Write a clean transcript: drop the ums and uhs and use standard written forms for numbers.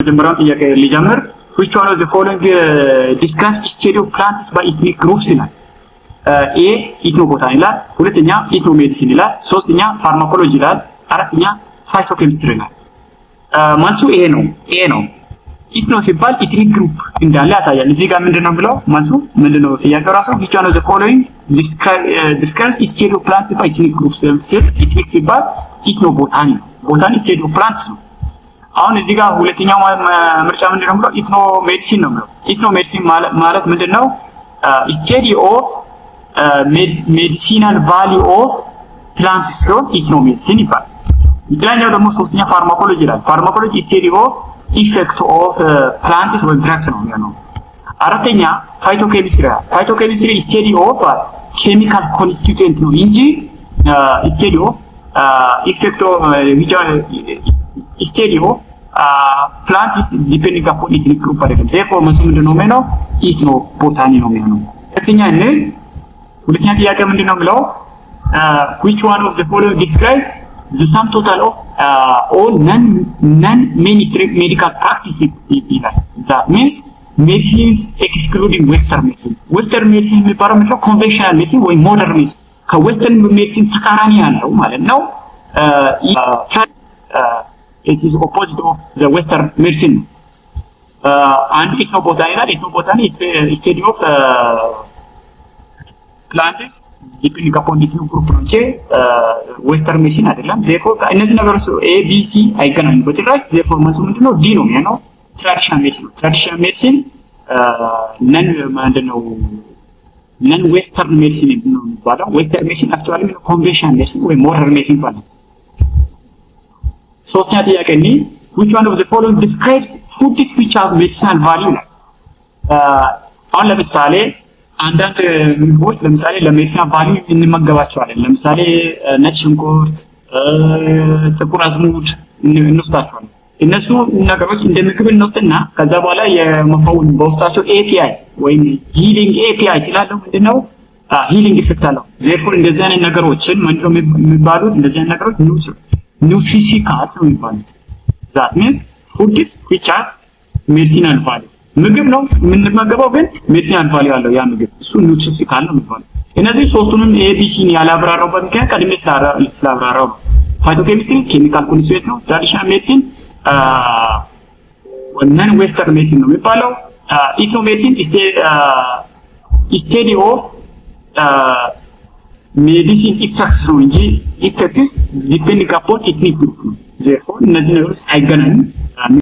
የመጀመሪያውን ጥያቄ ሊጀምር። Which one of the following describes study of plants by ethnic groups ይላል። A ethnobotany ይላል። ሁለተኛ ethnomedicine ይላል። ሶስተኛ pharmacology ይላል። አራተኛ phytochemistry ይላል። መልሱ A ነው። A ነው። Ethno ሲባል ethnic group እንዳለ ያሳያል። እዚህ ጋር ምንድነው ብለው መልሱ ምንድነው? ጥያቄው ራሱ which one of the following describe study of plants by ethnic groups ሲል ethnic ሲባል ethnobotany ነው። Botany study of plants ነው። አሁን እዚህ ጋር ሁለተኛው ምርጫ ምንድነው ብለው ethnomedicine ነው ብለው። Ethnomedicine ማለት ምንድነው? Study of medicinal value of plant ሲሆን ethnomedicine ይባላል። ሌላኛው ደግሞ ሶስተኛ pharmacology ይላል። Pharmacology study of effect of plants ወይም drugs ነው የሚሆነው። አራተኛ phytochemistry ይላል። Phytochemistry study of chemical constituent ነው እንጂ study of effect of study of plants depending upon ethnic group አይደለም። Therefore መልሱ ምንድን ነው የሚሆነው? Ethnobotany ነው የሚሆነው። ሁለተኛ ጥያቄ ምንድን ነው የሚለው? Which one of the following describes the sum total of all non mainstream medical practice ይላል። That means medicines excluding Western medicine። Western medicine የሚባለው ምንድነው? Conventional medicine ወይም modern medicine ከ Western medicine ተቃራኒ ያለው ማለት ነው። It is opposite of the Western medicine ነው። አንዱ ethnobotany ይላል። Ethnobotany study of plants depending upon ethnic group ነው እንጂ Western medicine አይደለም። Therefore እነዚህ ነገሮች A B C አይገናኙም በጭራሽ። Therefore መልሱ ምንድነው? D ነው የሚሆነው። Traditional medicine ነው። Traditional medicine non ምንድነው? Non Western medicine ነው የሚባለው። Western medicine actually conventional medicine ወይ modern medicine ይባላል። ሶስተኛ ጥያቄ እኒ which one of the following describes foods which have medicinal value ነው። አሁን ለምሳሌ አንዳንድ ምግቦች ለምሳሌ ለ medicinal value እንመገባቸዋለን። ለምሳሌ ነጭ ሽንኩርት፣ ጥቁር አዝሙድ እንወስዳቸዋለን። እነሱ ነገሮች እንደ ምግብ እንወስድና ከዛ በኋላ የመፈውን በውስጣቸው API ወይም healing API ስላለው ምንድነው healing effect አለው። Therefore እንደዚህ አይነት ነገሮችን ምንድነው የሚባሉት? እንደዚህ አይነት ነገሮች nutraceuticals ነው የሚባሉት። That means foods which are medicinal value ምግብ ነው የምንመገበው፣ ግን medicinal value አለው ያ ምግብ፣ እሱ nutraceutical ነው የሚባለው። እነዚህ ሶስቱንም A B C ን ያላብራራሁበት ምክንያት ቀድሜ ስላብራራው ነው። Phytochemistry chemical constituent ነው። Traditional medicine non Western medicine ነው የሚባለው። Ethnomedicine study of medicine effects ነው እንጂ effects depending upon ethnic group ነው። Therefore እነዚህ ነገሮች አይገናኙም።